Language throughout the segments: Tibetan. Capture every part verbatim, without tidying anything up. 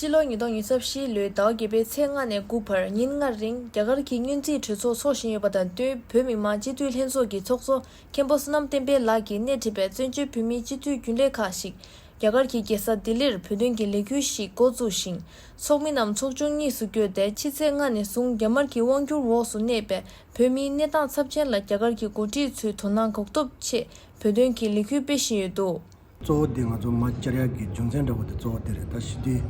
ཕྱི་ལོ་ཉིས་སྟོང་ཉི་ཤུ་རྩ་བཞིའི་ལོའི་ཟླ་བ་བརྒྱད་པའི་ཚེས་ལྔ་ནས་དགུ་བར་ཉིན་ལྔ་རིང་རྒྱ་གར་གྱི་སྔོན་རྩིས་གྲོས་ཚོགས་འཚོགས་བཞིན་ཡོད་པ་དང་བསྟུན། བོད་མི་མང་སྤྱི་འཐུས་ལྷན་ཚོགས་ཀྱི་ཚོགས་གཙོ་མཁན་པོ་བསོད་ནམས་བསྟན་འཕེལ་ལགས་ཀྱིས་སྣེ་ཁྲིད་པའི་བཙན་བྱོལ་བོད་མིའི་སྤྱི་འཐུས་རྒྱུན་ལས་ཁག་ཞིག་རྒྱ་གར་གྱི་རྒྱལ་ས་ལྡི་ལིར་བོད་དོན་གྱི་ལས་འགུལ་ཞིག་འགོ་བཙུགས་ཤིང་། ཚོགས་མི་རྣམས་ཚོགས་ཆུང་གཉིས་སུ་བསྐྱོད་དེ། ཕྱི་ཚེས་ལྔ་ནས་བཟུང་རྒྱ་དམར་གྱི་དབང་སྒྱུར་འོག་ཏུ་གནས་པའི་བོད་མིའི་གནས་སྟངས་ཚབས་ཆེན་ལ་རྒྱ་གར་གྱི་འགོ་ཁྲིད་ཚོས་དོ་སྣང་གང་ཐུབ་ཆེད་བོད་དོན་གྱི་ལས་འགུལ་སྤེལ་བཞིན་ཡོད་འདུག། གཙོ་བོ་དེ་ང་ཚོ་མར་བཅར་ཡག་གི་རྒྱུ་མཚན་འདྲ་བོ་དེ་གཙོ་བོ་དེ་རེད། ད་ཕྱི་དུས་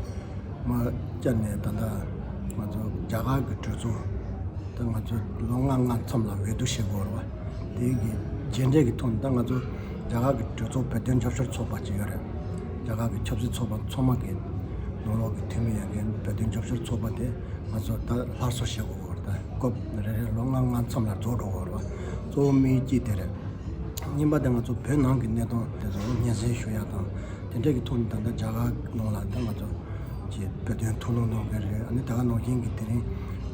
མར་བཅར་ནས་ད་ལྟ་ང་ཚོ་རྒྱ་གར་གྱི་གྲོས་ཚོགས་ད་ང་ཚོ་ལོ་ལྔ་ལྔ་མཚམས་ལ་འོས་བསྡུ་བྱེད་དགོས་རེད་བ། དེ་གི་རྗེས་འབྲས་ཀྱི་ཐོག་ནས་ད་ང་ཚོ་རྒྱ་གར་གྱི་གྲོས་ཚོགས་བོད་དོན་རྒྱབ་སྐྱོར་ཚོགས་པ་ཅིག་ཡོད་རེད། རྒྱ་གར་གྱི་ཆབ་སྲིད་ཚོགས་པ་ཚང་མ་གི་ནང་ལོགས་ཀྱི་འཐུས་མི་ཡོད་མཁན་བོད་དོན་རྒྱབ་སྐྱོར་ཚོགས་པ་དེ་ང་ཚོ་ད་སླར་གསོ་བྱེད་དགོས་རེད། ད་སྐབས་རེ་རེ་ལོ་ལྔ་ལྔ་མཚམས་ལ་རྫོགས་འགྲོ་གི་ཡོད་རེད་བ། གཙོ་བོ་དམིགས་ཡུལ་གཅིག་དེ་རེད། གཉིས་པ་དེ་ང་ཚོ་བོད་ནང་གི་གནས་སྟངས་དེ་ཚོ་སྙན་སེང་ཞུ་ཡག་དང་དེ་འདྲ་གི་ཐོག་ནས་ད་ལྟ་རྒྱ་གར་ནང་ལ་ད་ང་ཚོ་ཀྱི་བོད་དོན་ཐུགས་སྣང་གནང་མཁན་རེད། ཨ་ནི་དེ་ག་ནང་བཞིན་གྱི་དེ་རིང་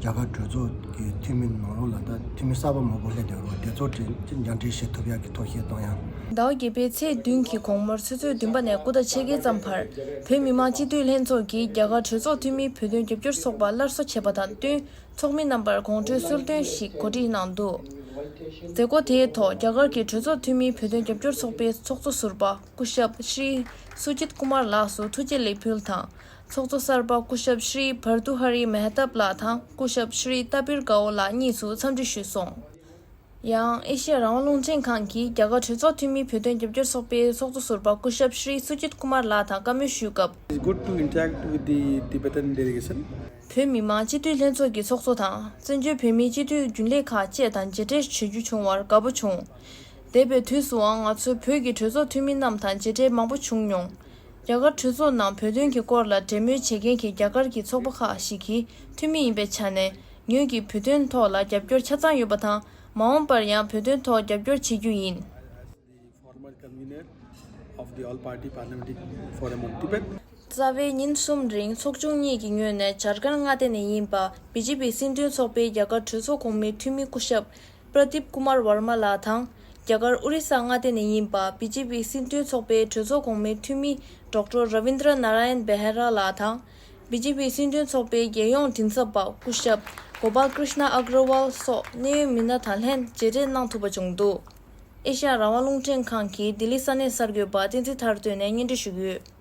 རྒྱ་གར་གྲོས་ཚོགས་ཀྱི་འཐུས་མི་ནང་ལོགས་ལ་ད་འཐུས་མི་གསར་པ་མང་པོ་སླེབས་བསྡད་ཡོད་རེད་བ། དེ་ཚོ་གྲོས་ཀྱི་མཇལ་འཕྲད་བྱེད་ཐུབ་ཡག་གི་ཐབས་ཤེས་གཏོང་ཡག། ཟླ་བ་བརྒྱད་པའི་ཚེས་བདུན་གྱི་དགོང་མོར་ཆུ་ཚོད་བདུན་པ་ནས་དགུ་ཟླ་ཕྱེད་ཀའི་མཚམས་བར་བོད་མི་མང་སྤྱི་འཐུས་ལྷན་ཚོགས་ཀྱིས་རྒྱ་གར་གྲོས་ཚོགས་འཐུས་མིའི་བོད་དོན་རྒྱབ་སྐྱོར་ཚོགས་པ་སླར་གསོ་བྱས་པ་དང་བསྟུན། ཚོགས་མི་རྣམ་པར་དགོང་དྲོའི་གསོལ་སྟོན་ཞིག་གོ་སྒྲིག་གནང་འདུག། མཛད་སྒོ་དེའི་ཐོག་རྒྱ་གར་གྱི་གྲོས་ཚོགས་འཐུས་མིའི་བོད་དོན་རྒྱབ་སྐྱོར་ཚོགས་པའི་ཚོགས་གཙོ་ཟུར་པ་སྐུ་ཞབས་ཤྲི་སུ་ཇིད་ཀུ་མར་ལགས་སུ་ཐུགས་རྗེ་ལེགས་འབུལ་དང་། ཚོགས་གཙོ་གསར་པ་སྐུ་ཞབས་ཤྲི་བྷར་ཏུ་ཧ་རི་མེ་ཧ་ཏབ་ལགས་དང་སྐུ་ཞབས་ཤྲི་ཏཱ་པིར་གའོ་ལགས་གཉིས་སུ་འཚམས་འདྲི་ཞུས་སོང་། ཡང་ཨེ་ཤེ་ཡ་རང་དབང་རླུང་འཕྲིན་ཁང་གིས་རྒྱ་གར་གྲོས་ཚོགས་འཐུས་མིའི་བོད་དོན་རྒྱབ་སྐྱོར་ཚོགས་པའི་ཚོགས་གཙོ་ཟུར་པ་སྐུ་ཞབས་ཤྲི་སུ་ཇིད་ཀུ་མར་ལགས་དང་བཀའ་མོལ་ཞུས་སྐབས། It's good to interact with the Tibetan delegation. བོད་མི་མང་སྤྱི་འཐུས་ལྷན་ཚོགས་ཀྱི་ཚོགས་གཙོ་དང་བཙན་བྱོལ་བོད་མིའི་སྤྱི་འཐུས་རྒྱུན་ལས་ཁག་བཅས་དང་མཇལ་འཕྲད་བྱེད་རྒྱུ་བྱུང་བར་དགའ་པོ་བྱུང་། འདས་པའི་དུས་སུའང་ང་ཚོའི་བོད་ཀྱི་གྲོས་ཚོགས་འཐུས་མི་རྣམས་དང་མཇལ་འཕྲད་མང་པོ་བྱུང་མྱོང་། རྒྱ་གར་གྲོས་ཚོགས་ནང་བོད་དོན་གྱི་སྐོར་ལ་འབྲེལ་མོལ་བྱེད་མཁན་གྱི་རྒྱ་གར་གྱི་ཚོགས་པ་ཁག་ཞིག་གི་འཐུས་མི་ཡིན་པའི་ཆ་ནས། ངོས་ཀྱིས་བོད་དོན་ཐོག་ལ་རྒྱབ་སྐྱོར་ཆ་ཚང་ཡོད་པ་དང་། མ་འོངས་པར་ཡང་བོད་དོན་ཐོག་རྒྱབ་སྐྱོར་བྱེད་རྒྱུ་ཡིན། The former convener of the All Party Parliamentary Forum on Tibet. རྩ་བའི་ཉིན་གསུམ་རིང་ཚོགས་ཆུང་གཉིས་ཀྱི་ངོས་ནས་ཇར་ཁན་མངའ་སྡེ་ནས་ཡིན་པ་བི་ཇེ་པི་སྲིད་དོན་ཚོགས་པའི་རྒྱ་གར་གྲོས་ཚོགས་གོང་མའི་འཐུས་མི་སྐུ་ཞབས་པྲ་དིབ་ཀུ་མར་ཝར་མ་ལགས་དང་། རྒྱ་གར་ཨོ་རི་ས་མངའ་སྡེ་ནས་ཡིན་པ་བི་ཇེ་པི་སྲིད་དོན་ཚོགས་པའི་གྲོས་ཚོགས་གོང་མའི་འཐུས་མི་ཌོག་ཊར་ར་བིན་དྲ་ན་ར་ཡན་བྷེ་ཧ་ར་ལགས་དང་། བི་ཇེ་པི་སྲིད་དོན་ཚོགས་པའི་རྒྱལ་ཡོངས་མགྲིན་ཚབ་པ་སྐུ་ཞབས་གོ་པལ་ཀྲིཤ་ན་ཨག་ར་ཝལ་སོགས་གནད་ཡོད་མི་སྣ་དང་ལྷན་མཇལ་འཕྲད་གནང་ཐུབ་པ་བྱུང་འདུག། ཨེ་ཤ་ཡ་རང་དབང་རླུང་འཕྲིན་ཁང་གིས་ལྡི་ལི་ས་གནས་གསར་འགོད་པ་བསྟན་འཛིན་ཐར་སྟོན་ནས་སྙན་སྒྲོན་ཞུ་གི་ཡོད།